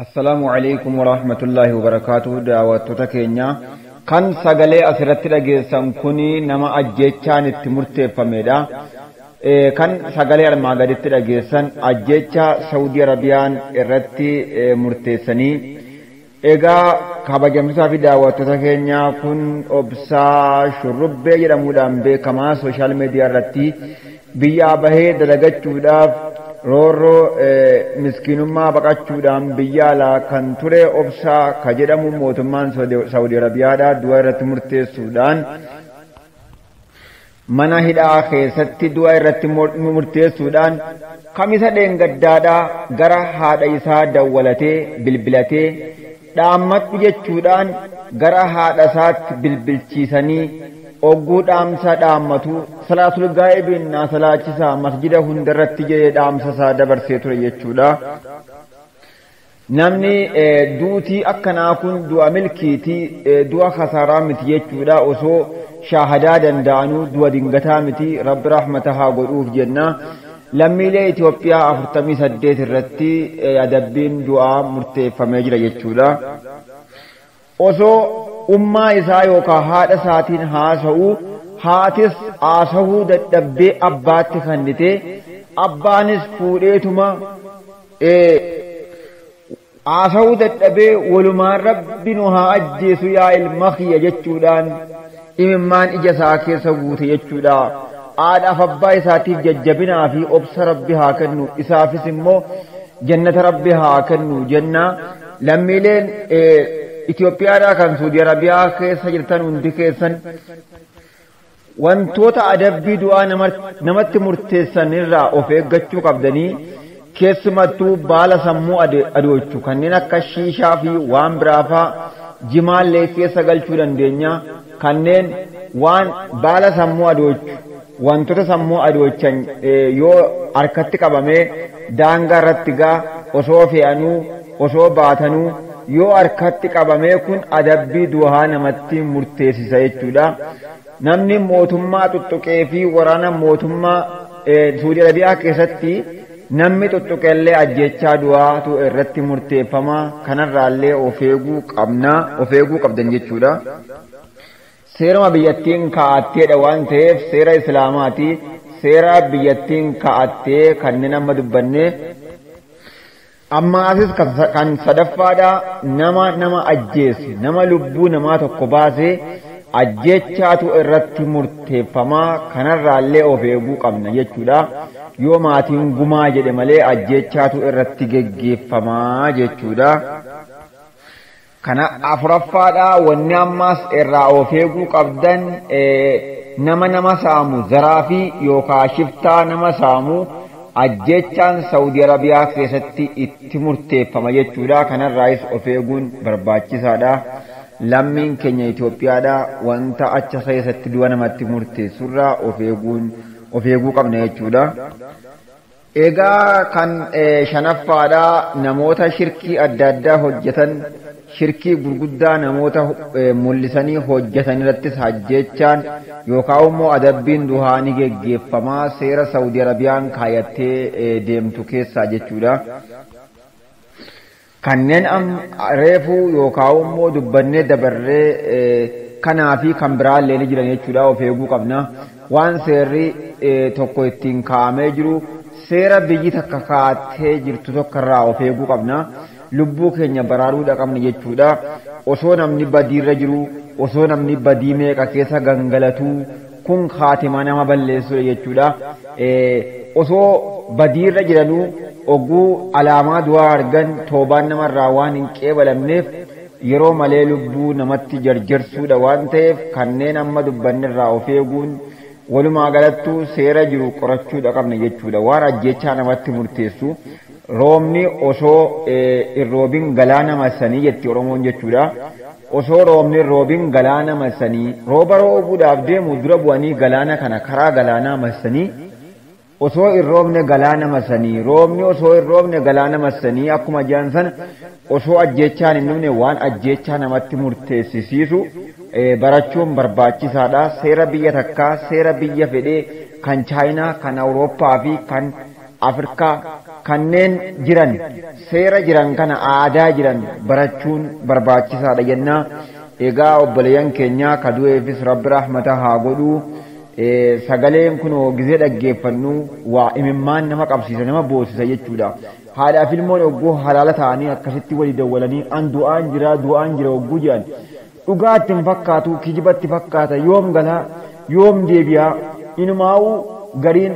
Assalaamu alaikum warahmatullaahi wabarakaatuh. Daawwattoota keenya, kan sagalee asirratti dhageessan kuni nama ajjeechaan itti murteeffamedha. Kan sagalee armaa gaditti dhageessan ajjeecha Saawudii Arabiyaan irratti murteessanii. Egaa kabajamtoota fi daawwattoota keenya, kun Obsaa Shurrubbee jedhamuudhaan beekamaa. Sooshaal miidiyaa irratti biyyaa bahee dalagachuudhaaf, roorroo miskiinummaa baqachuudhaan biyya alaa kan ture Obsaa ka jedhamu, mootummaan Saawudii Arabiyaadhaa du'a irratti murteessuudhaan, mana hidhaa keessatti du'a irratti murteessuudhaan, Kamisa dheengaddaadhaa gara haadha isaa dawwalatee, bilbilatee, dhaammadhu jechuudhaan gara haadha isaatti bilbilchiisanii, ogguu dhaamsa dhaammatu salaatul gaa'ibiin naa salaachisaa masjida hundarratti jedhee dhaamsa isaa dabarsee ture jechuudha. Namni duutii akkanaa kun du'a milkiitii, du'a kasaaraa miti jechuudha. Osoo shaahadaa danda'anuu du'a dingataa miti. Rabbi rahmata haa godhuuf jenna. Lammiilee Itoophiyaa 48 irratti adabbiin du'aa murteeffamee jira jechuudha. Osoo ummaa isaa yookaan haadha isaatiin haasa'uu, haatis haasa'uu dadhabdee abbaatti kennite, abbaanis fuudheetuma haasa'uu dadhabee, walumaan "Rabbi nu haa ajjeesu yaa ilma kiyya" jechuudhaan imimmaan ija isaa keessa guute jechuudha. Haadhaaf abbaa isaatiif jajjabinaa fi obsa Rabbi haa kennu, isaafis immoo jannata Rabbi haa kennu jenna. Lammiileen Itoophiyaadhaa kan Suudii Arabiyaa keessa jirtan hundi keessan, wantoota adabbii du'aa namatti murteessan irraa of eeggachuu qabdanii. Keessumattuu baala sammuu adoochu kanneen akka shiishaa fi waan biraafaa, jimaallee keessa galchuu dandeenya, kanneen waan baala sammuu adoochu, wantoota sammuu adoochan yoo harkatti qabamee, daangaa irratti gaa osoo fe'anuu, osoo baatanuu yoo harkatti qabamee, kun adabbii du'aa namatti murteessisa jechuudha. Namni mootummaa tuttuqee fi waraana mootummaa Suudii Arabiyaa keessatti namni tuttuqellee ajjechaa du'aatu irratti murteeffama. Kanarraallee of eeguu qabna, of eeguu qabdan jechuudha. Seerama biyyattiin kaa'atteedha waan ta'eef, seera Islaamaati. Seera biyyattiin kaa'attee kanneen amma dubbanne. Amma asis kan sadaffaadha, nama nama ajjeese, nama lubbuu namaa tokko baase ajjechaatu irratti murteeffamaa. Kanarraallee of eeguu qabna jechuudha. Yoo maatiin gumaa jedhe malee ajjechaatu irratti geggeeffamaa jechuudha. Kana afuraffaadha. Wanni ammaas irraa of eeguu qabdan, nama nama saamu, zaraafii yookaan shiftaa nama saamu, ajjechaan Saawudii Arabiyaa keessatti itti murteeffama jechuudha. Kanarraayis of eeguun barbaachisaadha. Lammiin keenya Itoophiyaadha wanta acha keessatti du'a namatti murteessurraa of eeguun, of eeguu qabna jechuudha. Egaa kan shanaffaadha, namoota shirkii adda addaa hojjetan, shirkii gurguddaa namoota mul'isanii hojjetan irrattis ajjechaan yookaan immoo adabbiin du'aa ni geggeeffamaa, seera Saawudii Arabiyaan kaayattee deemtu keessaa jechuudha. Kanneen reefuu yookaan immoo dubbannee dabarree kanaa fi kan biraallee ni jiran jechuudha. Of eeguu qabna. Waan seerri tokko ittiin kaa'amee jiru, seera biyyi takka kaa'attee jirtu tokkorraa of eeguu qabna. Lubbuu keenya baraaruudha qabna jechuudha. Osoo namni badiirra jiru, osoo namni badii meeqa keessa gangalatuu, kun kaatima nama balleessudha jechuudha. Osoo badiirra jiranuu oguu alaamaa du'aa argan, toobaan namarraa waan hin qeebalamneef, yeroo malee lubbuu namatti jarjarsuudha waan ta'eef, kanneen amma dubbannirraa of eeguun, walumaa galattuu seera jiru qorachuudha qabna jechuudha. Waan ajjechaa namatti murteessu, roobni osoo hin roobin galaana massanii jetti Oromoon jechuudha. Osoo roobni hin roobin galaana massanii, rooba roobuudhaaf deemu dura bu'anii galaana kana karaa galaanaa massanii, osoo hin roobne galaana massanii, roobni osoo hin roobne galaana massanii akkuma jiran sana, osoo ajjechaan hin dhumne waan ajjechaa namatti murteessisiisu barachuun barbaachisaadha. Seera biyya takkaa, seera biyya fedhee, kan Chaayinaa, kan Awurooppaa fi kan Afrikaa, Kanneen jiran seera jiran kana aadaa jiran barachuun barbaachisaadha jennaa. Egaa obboleeyyan keenya ka du'eefis rabbi rahmata haa godhuu. Sagaleen kun gizee dhaggeeffannu waa imimmaan nama qabsiisa, nama boosisa jechuudha. Haadhaaf ilmoon ogguu halaala ta'anii akkasitti walii dawwalanii an du'aan jira du'aan jira ogguu jedhan dhugaatti hin fakkaatu, kijibatti fakkaata. Yoom galaa, yoom deebi'aa, inumaa'uu gariin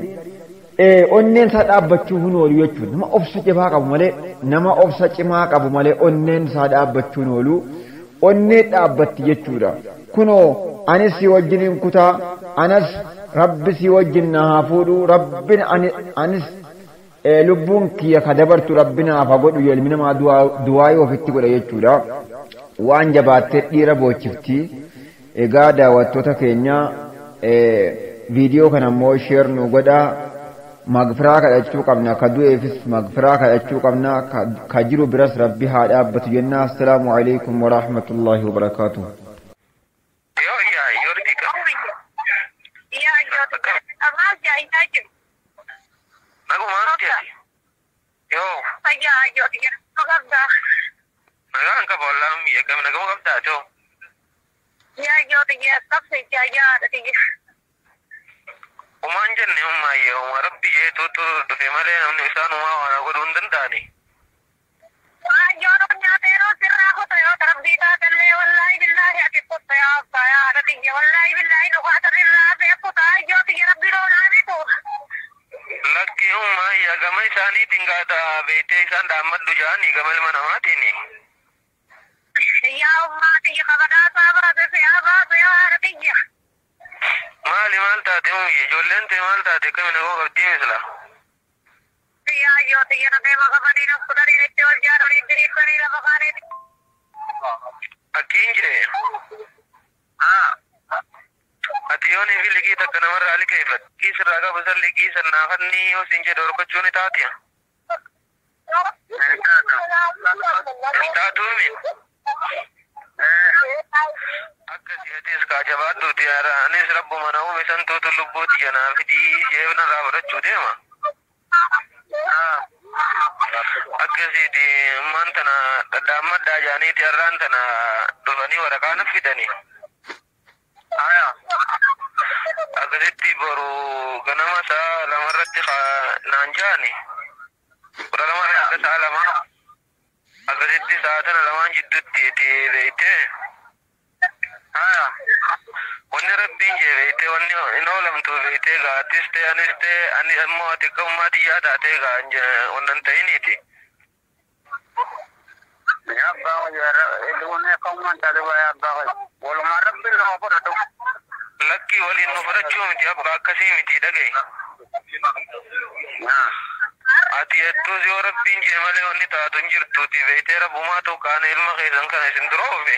onneen isaa dhaabbachuu hin oolu jechuudha. Nama obsa cimaa qabu malee, nama obsa cimaa qabu malee onneen isaa dhaabbachuu hin oolu. Onnee dhaabbatti jechuudha. Kunoo anis si wajjiniin kutaa, anas rabbi si wajjin na haa fuudhu, rabbin anis lubbuun kiyya ka dabartu rabbi naaf haa godhu, ilmi namaa du'aayii ofitti godha jechuudha. Waan jabaattee dhiira boochifti. Egaa daawwattoota keenya, viidiyoo kana immoo share nu godhaa. Magfiraa kadhachuu qabna, ka du'eefis magfiraa kadhachuu qabna, ka jiru biras rabbi haa dhaabbatu jenna. Assalaamu alaikum warahmatullaahi wabarakaatuh. Nagaan qaba wallaan biyya kam nagama qabdaa too. Umaan jenne ummaayyee uma rabbi jeetuutu dhufe malee namni isaan umaa waan godhuu hin danda'ani. Lakki ummaayyaa gama isaaniitiin gaata beektee isaan dhaammadhu jaanii gama ilma namaatiini. Maali maal taate umiyye, ijoolleen ta'e maal taate, akkami nagoo qabdii misla? Akkiin jee. Ati yoonii fi liqii takka namarraa liqeeffat. Liqii sirraa qabu san liqii san naafannii yoo siin jedhe horkachuu ni taati. Hin taatuumi. Akkasii atis kaa jabaadhuuti anis rabbuma na uume santuutu lubbuu tiyya naa fidii jee narraa fudhachuu deema. Akkasiiti ammaan tana dhadhaammadhaa jaaniiti har'aan tana dhufanii waraqaa na fidanii. Akkasitti boru ganama sa'a lamarratti naan jaani. 12 irraa hanga sa'a 2 akkasitti sa'a tana lamaan jidduutti itti beektee. Wanni rabbiin jee beektee wanni hin oolamtu beektee gaa atis ta'e anis ta'e ani ammoo ati akka ummaa xiyyaa taatee gaa wannan ta'iniiti. Lakki waliin nu fudhachuu miti abbaa, akkasii miti dhagaye. Ati hedduus yoo rabbiin jee malee wanni taatu hin jirtuuti beektee rabbumaa ta'u kaane ilma keessan kana isin dura oofe.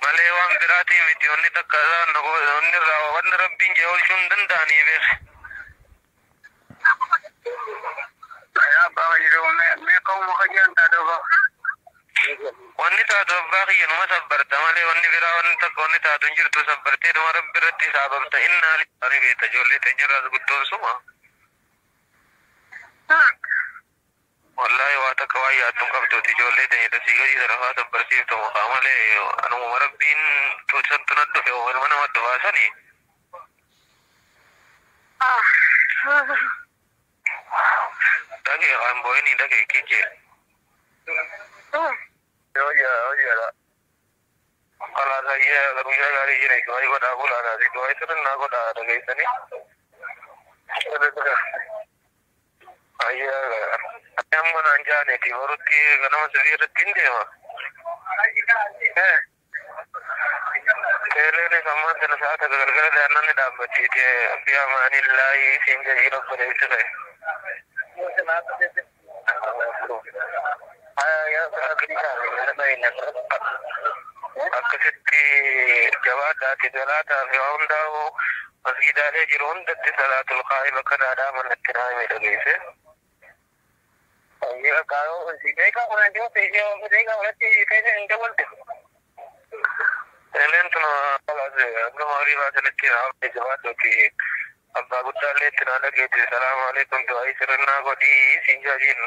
Malee waan biraatii miti wanni takka wanni irraa wanni rabbiin jee oolchuu hin danda'anii beeke. Wanni taatu abbaa kiyya numa sabbarta malee wanni biraa wanni takka wanni taatu hin jirtu, sabbartee dhuma rabbi irratti saababta innaa ani beekta ijoollee teenyarraas guddoon suma. Wallaahi waa takka waan yaaddu hin qabduuti ijoollee teenya tasii gadi sarafaa sabbarsiiftu maqaa malee anuma rabbiin santu na dhufe ilma nama dhufaa sani. Dhagee waan boo'inii dhagee kijjee. Kalaas ayyee guyyaa gaarii jira du'aa godhaa bulaadhaa du'aa sirnaa godhaa dhageessanii. Ayyee amma naan jaaneeti borutti ganama sadii irratti hin deema. Teeleen ammaan tana sa'a takka galgala daannaan ni dhaabbatti fi amaanillaahi siin jedhii obboleessi ta'e. Akkasitti jabaadhaati salaataa fi waa hundaa'u masgidaalee jiru hundatti salaatul qaa'ib akka dhaadhaa manatti naa hime dhageesse. Teeleen tun hanga magriibaa sanatti jabaadhuuti Abbaa guddaallee itti naa dhageette salaamu alaikum du'aa sirnaa godhii siin jaajiin.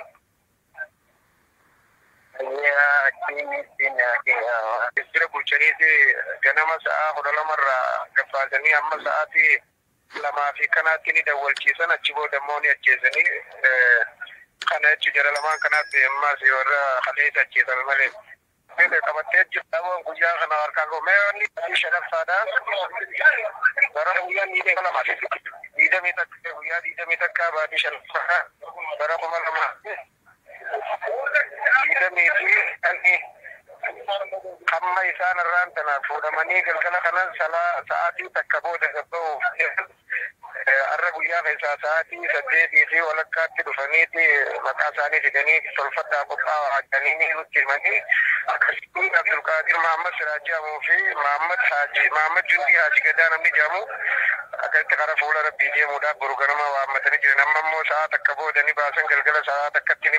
Jira bulchaniiti ganama sa'a 12rraa gabbaasanii hamma sa'aatii 2 fi kanaatti ni dawwalchiisan, achi booda immoo ni ajjeesanii. Kana jechuun jara lamaan kanaatti ammas warra kaleessa ajjeesame malee. Qabattee jirta guyyaa kana harkaan goomee wanni shanaffaadha. Bara guyyaa 21, guyyaa 21 baatii shanaffaa bara 2025 hamma isaan irraan tana fuudhamanii galgala kanan sa'aatii 1 booda gabba'uuf har'a guyyaa keessaa sa'aatii 8:30tti dhufaniiti maqaa isaanii fidanii tolfadhaa qophaa'aa jedhanii nutti himanii. Akkasitti Abdulqaadir Mahammad Siraaj jedhamuu fi Mahammad Haaji Mahammad Jundii Haaji Gadaa namni jedhamu akkasitti karaa fuula rabbii deemuudhaaf boru ganama waammatanii jiran. Amma immoo sa'a 1 booda ni baasan, galgala sa'a 1tti ni.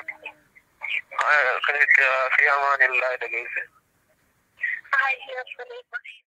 Akkasitti fi amaan illaa dhageesse.